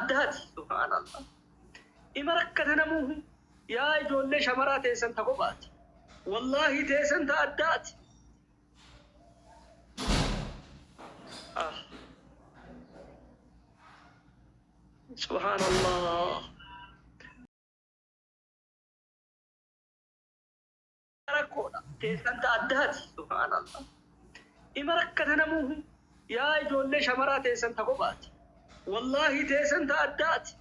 addaati. Subhaanallah. Ima rakkata namuuhu. Yaa ijoollee shamaraa teessan ta kophaati. Wallaahi teessan ta addaati. Ah. Subhaanallah. Rakkoodha. Teessan ta addaati. Subhaanallah. Ima rakkata namuuhu. Yaa ijoollee shamaraa teessan ta kophaati. Wallaahi teessan ta addaati.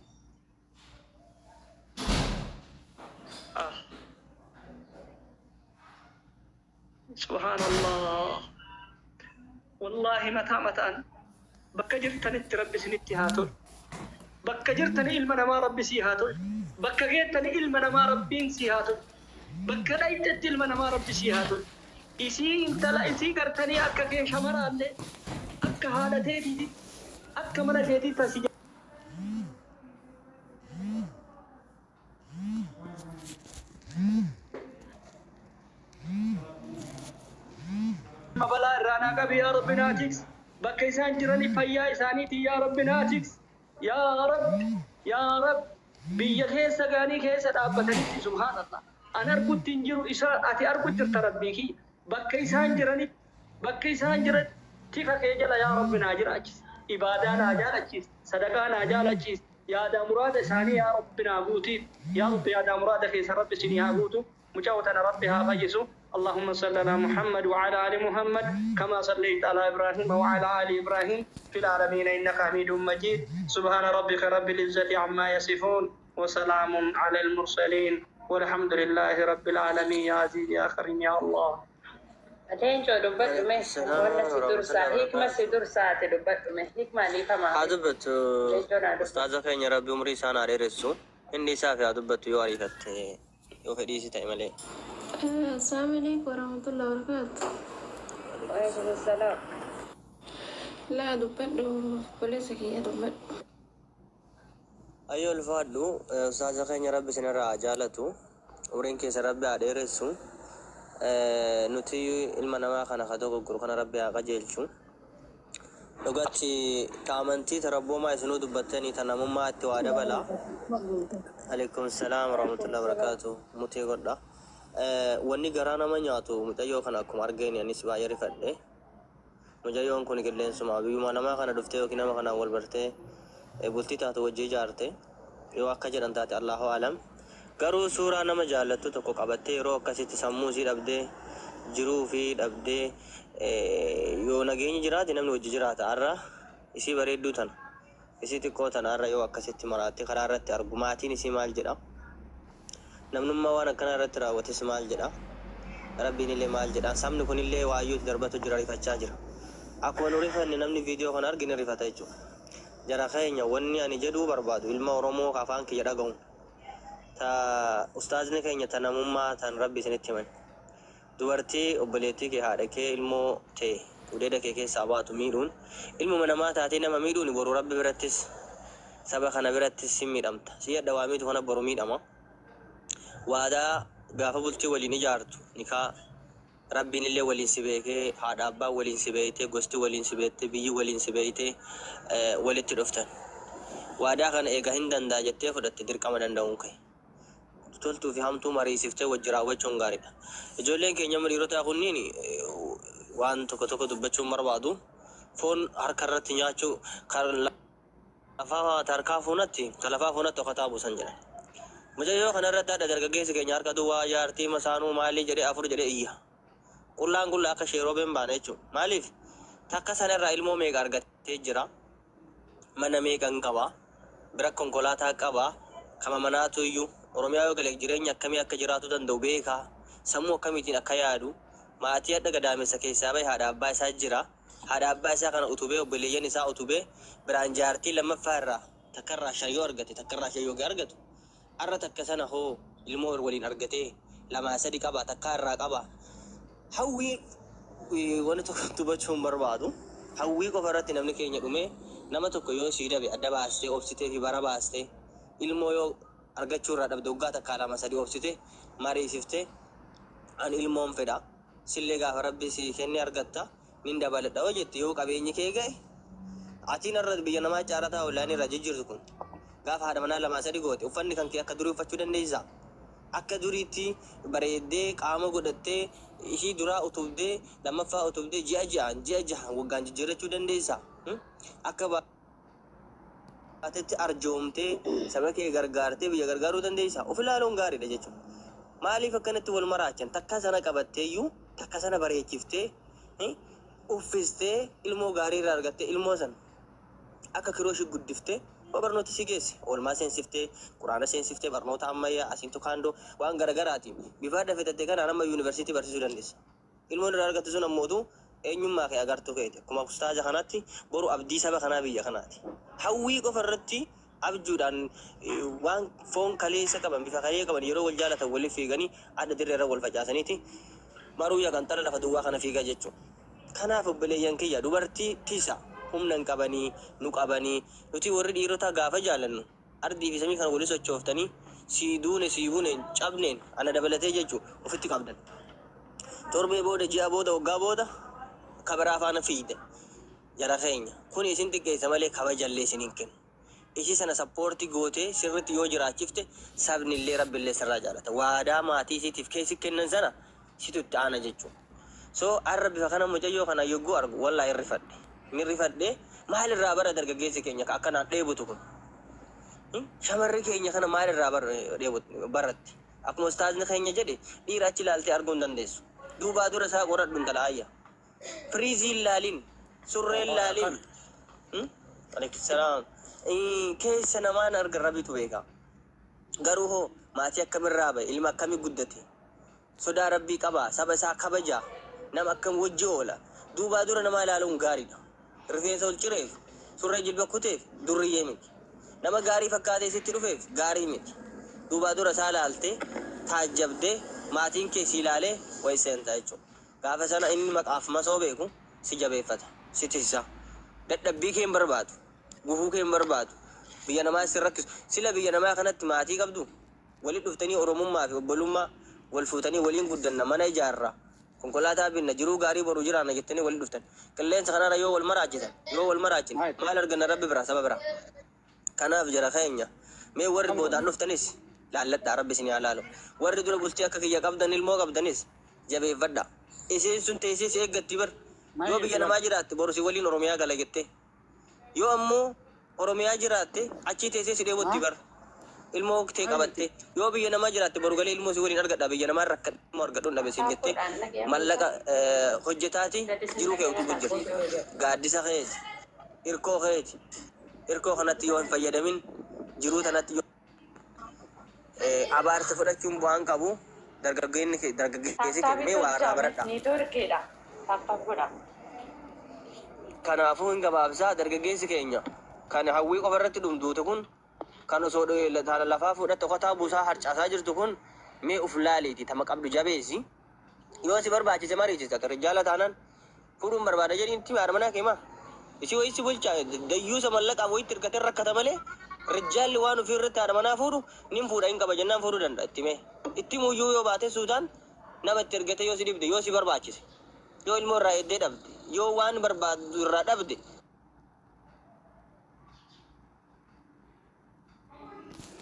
Ah. Subhaanallah. Wallaahi mataa mataan bakka jirtanitti Rabbi isinitti haa tolu. Bakka jirtani ilma namaa Rabbi sii haa tolu. Bakka geettani ilma namaa Rabbiin sii haa tolu. Bakka dhayxetti ilma namaa Rabbi sii haa tolu. Isii intala isii gartanii akka kee shamaraallee akka haadha teetiiti akka mana keetii tasi balaa irraa naa qabi yaa Rabbi naa tiksi. Bakka isaan jiranii fayyaa isaaniitiin yaa Rabbi naa tiksi. Yaa Rabbi, yaa Rabbi, biyya keessa ga'anii keessa dhaabbatanitti, subhaanallah. An argutti hin jiru, isa ati argu jirta, Rabbii kiyya. Bakka isaan jiranitti, bakka isaan jiran tika kee jala yaa Rabbi naa jiraachisi. Ibaadaa naa jaalachiisi. Sadaqaa naa jaalachiisi. Yaadaa muraada isaanii yaa Rabbi naa guutiif. Yaa Rabbi, yaadaa muraada keessa Rabbi isinii haa guutu. Mucaa tana Rabbi haa fayyisu. اللهم صل على محمد وعلى آل محمد كما صليت على إبراهيم وعلى آل إبراهيم في العالمين إنك حميد مجيد. سبحان ربك رب العزة عما يصفون وسلام على المرسلين والحمد لله رب العالمين. يا عزيز يا كريم يا الله. Leencoo, dubbadhu mee, wanna si dursaa, hikma si dursaati, dubbadhu mee, hikma dhiifama. Haa dubbattu. Leencoo, naa dubbatu. Ustaaza keenya Rabbi umrii isaan haa dheeressu. Inni isaaf haa dubbattu yoo ariifatte, yoo fedhiisi ta'e malee. Assalamu alaikum warahmatullahi wabarakatuh. Waalaikum salaam. Laa, dubbadhu, obboleessa kiyya, dubbadhu. Ayyoo, ulfaadhu ustaaza keenya, Rabbi isinirraa haa jaalatu. Umriin keessa Rabbi haa dheeressu. Nuti ilma namaa kana ka dogogguru kana Rabbi haa qajeelchu. Dhugatti ta amantii ta rabboomaa isinuu dubbattanii, ta namummaa itti waa dabala. Alaikum salaam warahmatullahi wabarakatuh. Mutee godha. Wanni garaa nama nyaatu, mucayyoo kana akkuma argeen anis baay'ee rifadhe. Mucayyoon kun qilleensuma biyyuma namaa kana dhuftee yookiin nama kanaan wal bartee bultii taatu wajji ijaarte yoo akka jedhan taate, Allahu alam. Garuu suuraa nama jaallattu tokko qabattee yeroo akkasitti sammuu isii dhabdee, jiruu fi dhabdee, yoo nageenyi jiraate namni wajji jiraata. Har'a isii bareedduu tana, isii xiqqoo tana, har'a yoo akkasitti maraattee karaa irratti argu, maatiin isii maal jedha? Namnummaa waan akkanaa irratti raawwates maal jedha? Rabbiin illee maal jedha? Sabni kunillee waayyuutti darbatu jira, rifachaa jira. Akkuma nu rifanne namni viidiyoo kana argine rifata jechuudha. Jara keenya, wanni ani jedhuu barbaadu ilma Oromoo ka afaan kiyya dhaga'uun, ta ustaazni keenya ta namummaa tan Rabbi isinitti himan. Dubartii obboleettii kee, haadha kee, ilmoo tee gudeeda kee keessaa baatu miidhuun, ilmuma namaa taatee nama miidhuun, boru Rabbi birattis saba kana birattis sin miidhamta. Si yadha waa miitu kana boru miidhama. Waadaa gaafa bultii waliin ijaartu, nikaa, Rabbiin illee waliin si beekee, haadha abbaan waliin si beeytee, gosti waliin si beektee, biyyi waliin si beeytee walitti dhuftan. Waadaa kana eega hin danda'a jettee fudhatte, dirqama danda'uun kee. Toltuu fi hamtuu mariisiftee wajji raawwachuun gaariidha. Ijoolleen keenya amma dhiirotaa kunniin, waan tokko tokko dubbachuun barbaadu, foon harka irratti nyaachuu kan lafaa harkaa fuunatti, kan lafaa fuunatti okataa buusan jedhan. Mucayyoo kana irratti hadha dargaggeessi keenya harka duwwaa jaartii masaanuu maalii jedhee, afur jedhee iyya. Qullaan qullaa akka sheeroobeen baana jechuudha. Maaliif? Takka sana irraa ilmoo meeqa argatee jira? Mana meeqan qaba? Bira konkolaataa qaba? Kama manaatu iyyuu Oromiyaa yoo gale jireenya akkamii akka jiraatu danda'u beeka. Sammuu akkamiitiin akka yaadu. Maatii hadha gadaamessa keessaa bahe, haadha abbaa isaa jira. Haadha abbaa isaa kana utubee, obboleeyyan isaa utubee, biraan jaartii lammaffaa irraa takka irraa shan yoo argate, takka irraa shan yoo argatu, har'a takka sana hoo ilmoo waliin argatee lamaa sadi qaba, takkaa irraa qaba. Hawwii wanti tokko dubbachuu hin barbaadu. Hawwii qofa irratti namni keenya dhumee. Nama tokko yoo sii dabe adda baastee obsitee fi bara baastee, ilmoo yoo argachuu irraa dhabde waggaa takkaa, lama, sadi obsitee mariisiftee, ani ilmoon fedha, sillee gaafa Rabbi sii kenne argatta, nin dabaladha yoo jette, yoo qabeenyi kee ga'e, atiin har'a biyya namaa caarataa onlaayinii irraa jijjiirtu kun Gaafa haadha manaa lamaa sadi goote uffanni kan kee akka durii uffachuu dandeessaa? Akka duriitti bareeddee qaama godhattee ishii duraa utubdee lammaffaa utubdee ji'a ji'aan ji'a jahaan waggaan jijjiirrachuu dandeessaa? Akka baatetti arjoomtee saba kee gargaartee biyya gargaaruu dandeessaa? Of ilaaluun gaariidha jechuudha. Maaliif akkanatti wal maraachan? Takka sana qabatteeyyuu takka sana bareechiftee uffistee ilmoo gaarii irraa argattee ilmoo sana akka kirooshii guddiftee barnoota si geesse oolmaa seensiftee quraana seensiftee barnoota ammayyaa asiin tukaandoo waan garaagaraatiin bifa adda fitatte kanaan amma yuunivarsiitii barsiisuu dandeessa. Ilmoon irraa argattu sun ammootu eenyummaa kee agartuu keeti. Akkuma ustaaza kanatti boru abdii saba kanaa biyya kanaati. Hawwii qofa irratti abjuudhaan waan foon kaleessa qaban bifa kalee qaban yeroo wal jaalatan waliif fiiganii adda dirree irra wal facaasaniiti maruu yaqantara lafa duwwaa kana fiigaa jechuudha. Kanaaf obboleeyyan kiyya dubartii tisa humna hin qabanii nu qabanii nuti warri dhiirotaa gaafa jaalannu ardii fi samii kana walii sochooftanii sii duune sii bune cabneen ana dabalatee jechuu ofitti qabdan. Torbee booda ji'a booda waggaa booda kabaraa faana fiigdan. Jara keenya kun isin xiqqeessa malee kabajallee isin hin kennu. Ishii sana support gootee sirriitti yoo jiraachifte sabnillee rabbillee sirraa jaalata. Waadaa maatii isiitiif keessi kennan sana situ itti aana jechuudha. So har'a bifa kana mucayyoo kana yogguu argu wallaahi rifadhe. Ni rifadhe maalirraa bara dargaggeessi keenya akkanaan dheebutu kun. Shamarri keenya kana maalirraa baratti? Akkuma ustaazni keenya jedhe dhiira achi ilaaltee arguu hin dandeessu. Duubaa dura isaa qoradhu intala ayya. Firiizii hin laalin, surree hin laalin. Alaikum salaam. Keessa namaan arga rabbitu beeka. Garuu hoo maatii akkamirraa bahe ilma akkamii guddate? Sodaa rabbii qaba, saba isaa kabaja, nama akkam wajji oola. Duubaa dura namaa ilaaluun gaariidha. Rifeensa ol cireef, surree jilba kuteef durriyyee miti. Nama gaarii fakkaatee sitti dhufeef gaarii miti. Duubaa dura isaa ilaaltee taajjabdee maatiin kee si ilaalee wayi seenta jechuudha. Gaafa sana inni maqaaf masoo beeku si jabeeffata, si tissa. Dadhabbii kee hin barbaadu, gufuu kee hin barbaadu. Biyya namaa si rakkisu. Sila biyya namaa kanatti maatii qabdu walitti dhuftanii oromummaa fi obbolummaa wal fuutanii waliin guddanna mana ijaarra. Konkolaataa binna jiruu gaarii boru jiraanna jettanii walitti dhuftan. Qilleensa kanarra yoo wal maraachisan yoo wal maraachin maal arganna rabbi bira saba bira. Kanaaf jara keenya mee warri boodaan dhuftanis laalladhaa rabbi isin haa laalu. Warri dura bultii akka kiyya qabdan ilmoo qabdanis jabeeffadha. Isheen sun teessee si eeggatti bar. Yoo biyya namaa jiraatte boru si waliin Oromiyaa gala jettee. Yoo ammoo Oromiyaa jiraatte achii teessee si dheebotti bar. Ilmoo tee qabatte yoo biyya namaa jiraatte boru galee ilmoo si waliin argadha biyya namaa rakkadhu argadhu dhabe siin jettee mallaqa hojjetaati jiruu kee utubu jirti. Gaaddisa keeti. Hirkoo keeti. Hirkoo kanatti yoo hin fayyadamin jiruu tanatti yoo abaarsa fudhachuun bu'aan qabu dargaggeessi kee mee waa irraa baradha. Neetwoorkiidha. Tap tap godha. Kanaafuu hin gabaabsaa dargaggeessi keenya kan hawwii qofa irratti dhumduute kun kan osoo lafaa fuudhatte qotaa buusaa harcaasaa jirtu kun mee uf laaliiti tama qabdu jabeessi. Yoo si barbaachise mariisista rijaala taanaan fuudhuun barbaada jedhiin itti haadha manaa keemaa. Isi wayii si bulchaa dayyuusa mallaqaaf wayitti hirkatee rakkata malee rijaalli waan ofii irratti haadha manaa fuudhu nin fuudha hin qaba jennaan fuudhuu danda'a itti mee. Itti muyyuu yoo baate suutaan nama itti ergate yoo si dhibde yoo si barbaachise yoo ilmoo irraa eddee dhabde yoo waan barbaaddu irraa dhabde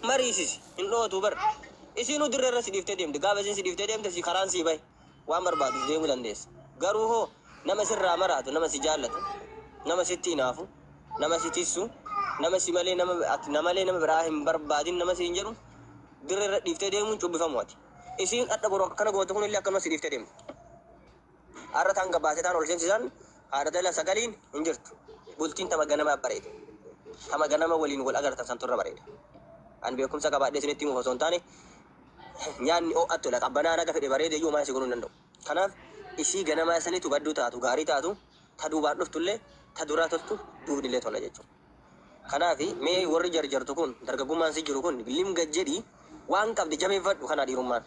mariisisi hin dhootu bar. Isiinuu dirree irra si dhiiftee deemte gaafa isiin si dhiiftee deemte si karaan sii bahe waan barbaadu deemuu dandeessa. Garuu hoo nama sirraa maraatu nama si jaallatu nama sitti hinaafu nama si tissu nama si malee nama ati namalee nama biraa hin barbaadin nama siin jedhu dirree irra dhiiftee deemuun cubbifamu ati. Isiin adda boru akkana goote kun illee akkanuma si dhiiftee deemte. Har'a taan gabaasee taan ol seensisan haadha dala sagaliin hin jirtu. Bultiin tama ganama bareeda. Tama ganama waliin wal agartan santu irra bareeda. Ani beekumsa qabaadhee isinitti himuuf osoo hin taane nyaanni ho'attu tola qabbanaa naga fedhe bareede iyyuu homaa si godhuu hin danda'u. Kanaaf isii ganamaa sanitu badduu taatu gaarii taatu ta duubaan dhuftullee ta duraa toltu duubnillee tola jechuudha. Kanaaf mee warri jarjartu kun dargaggummaan si jiru kun limga jedhi waan qabde jabeeffadhu kana dhiirummaan.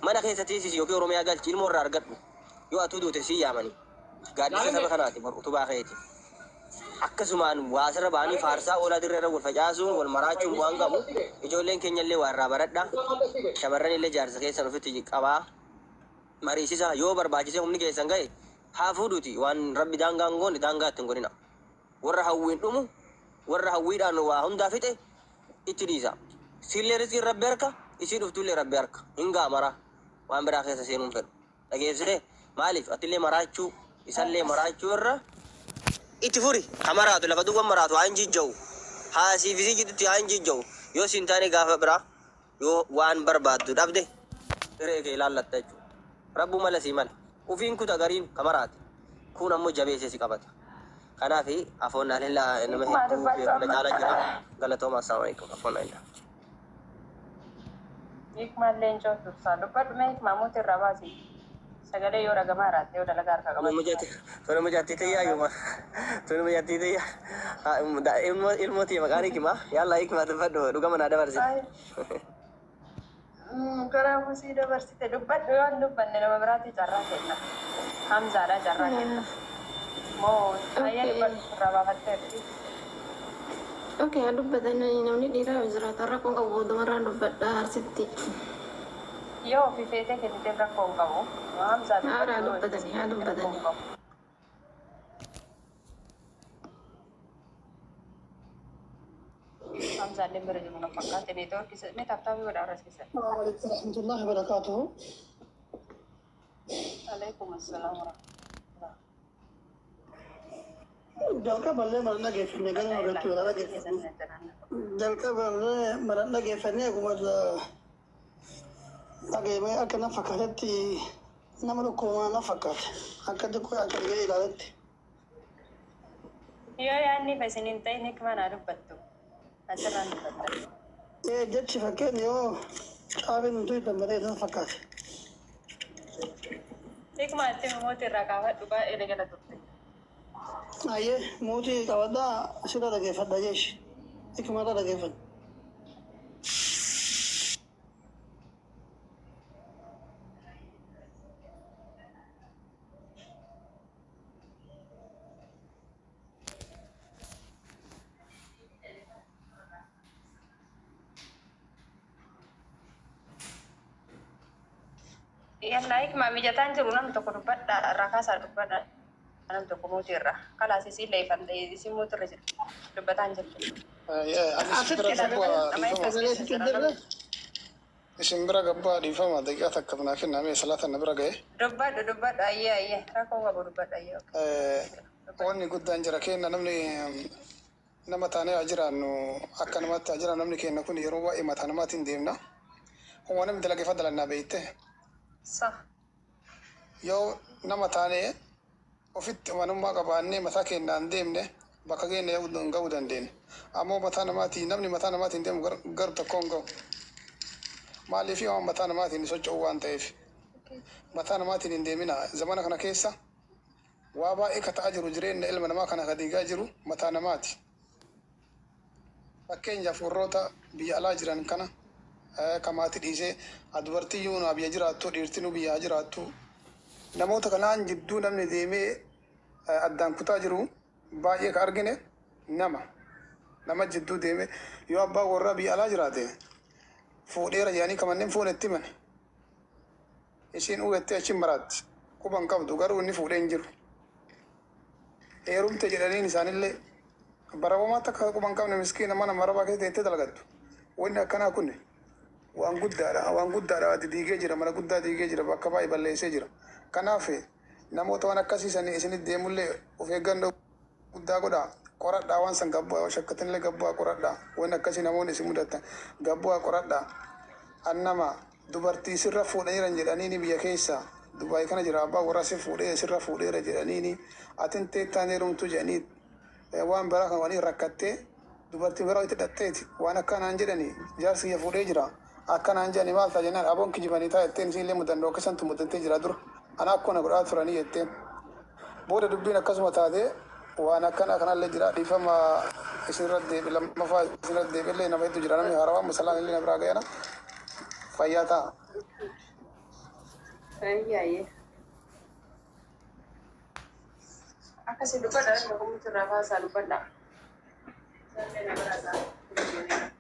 Mana keessa teessisi yookiin Oromiyaa galchi ilmoo irraa argadhu. Yoo atuu duute si yaamani. Gaaddisa saba kanaati utubaa keeti. Akkasumaan waasirra ba'anii faarsaa oolaa dirree irra wal facaasuun wal maraachuun bu'aan qabu. Ijoolleen keenya illee waa irraa baradha. Shamarran illee jaarsa keessan ofitti qabaa. Mariisisa yoo barbaachise humni keessan ga'e haa fuudhuti waan rabbi daangaa hin goone daangaa itti hin godhina. Warra hawwiin dhumu warra hawwiidhaan waa hundaa fixe Itti dhiisa. Sillee riskiin rabbi harka, isii dhuftullee rabbi harka. Hin ga'a maraa. Waan biraa keessa seenuu hin fedhu. Dhageessitee? Maaliif atillee maraachuu isallee maraachuu irra itti furi. Ha maraatu, lafa duwwan maraatu haa hin jijja'u. Haa siif isii jidduutti haa hin jijja'u. Yoo siin taane gaafa biraa yoo waan barbaaddu dhabde hiree kee ilaallatta jechuudha. Rabbuu mala sii mala. Ufiin kuta gariin ka maraate. Kun ammoo jabeessee si qabata. Kanaaf afoon alillaa nama Hikmaa hedduu dubbadhu beeku na amma. caalaa jira. Galatooma, assalaamu alaikum. Afoon alillaa. Hikmaan leencoo dursaa dubbadhu mee, hikmaa muutii irraa baasi. Sagalee yoo dhagamaa jiraatte, yoo dalagaa harkaa qabatte. Tuni mucattii tiyyaa yuma. Tuni mucattii tiyyaa. Ilmoo tiyya maqaan Hikmaa. Yalla Hikmaa, dubbadhu, dhugama naa dabarsite. Karaa musii dabarsite, dubbadhu. Yoo hin dubbanne nama biraatti carraa kenna. Hamzaadha, carraa kenna. Moo ayyee dubbadhu, irraa baafatteerti. Okay, haa dubbatan, namni dhiiraa yoo jiraatan rakkoon qabu, boodumarraan dubbadha arsitti. Yoo ofii feetee kenniteef rakkoo hin qabu. Hamzaa, Haa dubbadhu, yoo dubbatanii, haa rakkoo dubbatanii. hin qabu. Hamzaallee bira jiru na fakkaate, neetwoorkii mee tap tapii godhaa horasiisan. السلام عليكم ورحمة الله وبركاته. Alaikum assalam warahmatullah. Jalqaballee mara dhageeffannee gara irratti wal dhageeffannee. Jalqaballee mara dhageeffannee, akkuma dhageeffamee akka na fakkaatetti nama dhukkubamaa na fakkaate. Akka xiqqoo akka dhigee ilaaletti. Yoo yaadni ifa isin hin ta'in hikma naa dubbattu. Asirraan dubbatta. Ee, jechi fakkeenya yoo caabiin nuti dambalee na fakkaate. Hikma itti mootii irraa kaafadhu, baay'ee gala turte. Ayyee, muutii qabadhaa, asirra dhageeffadha jeeshi. Hikmarra dhageeffadha. Yallaa hikmaa, mijataan jiru namni tokko dubbadha, irraa kaasaa dubbadha. Namni tokko mootii irraa. Kalaas isiin leeffan isin mootii irra jiru. Dubbataan jirtu. Ani isin bira Asitti gabbaa, dhiifama. sagalee sitti hin jirre. Isin bira gabbaa, dhiifama, daqiiqaa takka naa kenname, salaata na bira ga'e. Dubbadhu, dubbadhu, ayyee ayyee, rakkoo qabu, dubbadhu, ayyee. Wanni guddaan jira kenna, namni nama taanee haa jiraannu, akka namatti haa jiraannu, namni kenna kun yeroo baay'ee mataa namaatiin deemna. Waan namni dalagee dalannaa beekte. Sa. Yoo nama taanee ofitti amanummaa qabaannee mataa keenyaan deemne, bakka keenya ga'uu dandeenya. Ammoo mataa namaatiin, namni mataa namaatiin deemu gar tokko hin ga'u. Maaliif? Waan mataa namaatiin socho'u waan ta'eef. Mataa namaatiin hin deemina. Zamana kana keessa waa baay'ee ka ta'aa jiru, jireenya ilma namaa kana ka diigaa jiru mataa namaati. Fakkeenyaaf warroota biyya alaa jiran kana ka maatii dhiisee, dubartii iyyuu naa biyya jiraattu, dhiirtinuu biyya jiraattu. Namoota kanaan jidduu namni deemee addaan kutaa jiru baay'ee ka argine nama. Nama jidduu deeme, yoo abbaa warraa biyya alaa jiraate fuudheera jedhanii ka manneen fuune itti himani. Isiin uwwattee achi maraatti. Quba hin qabdu, garuu inni fuudhee hin jiru. Heerumte jedhaniin isaanillee barabamaa takka quba hin qabne, miskiina mana marabaa keessa teettee dalagattu. Wanni akkanaa kun waan guddaadha. Waan guddaadha. Diigee jira. Mana guddaa diigee jira. Bakka baay'ee balleessee jira. Kanaaf namoota waan akkasii isinitti deemullee of eeggannoo guddaa godhaa. Qoradhaa waan san, gabbu'aa shakkatanillee gabbu'aa qoradhaa. Wanni akkasii namoonni isin mudatan gabbu'aa qoradhaa. Annama dubartii sirra fuudhaniiran jedhaniini biyya keessa Dubaay kana jira, abbaa warraa si fuudhee sirra fuudheera jedhaniini, atin teettaan heerumtu jedhanii, waan biraa kan waliin rakkattee dubartii biraa itti hidhatteeti waan akkanaan jedhani, jaarsi kiyya fuudhee jira akkanaan jedhani, maal ta'a jennaan, aboon kijibanii ta'a jetteen. Isiillee mudannoo akkasantu mudattee jira dura, ana akkuma godhaa turanii jetteen. Booda dubbiin akkasuma taate. Waan akkana kanallee jira. Dhiifama, isinirra deebi, lammaffaa isinirra deebillee nama hedduu jira, namni haarawaa masalaan illee na biraa ga'eera. Fayyaa ta'a. Ayyee ayyee. Akkasii dubbadha, namni tokko irraa kaasaa dubbadha. Isaallee na biraa ta'a.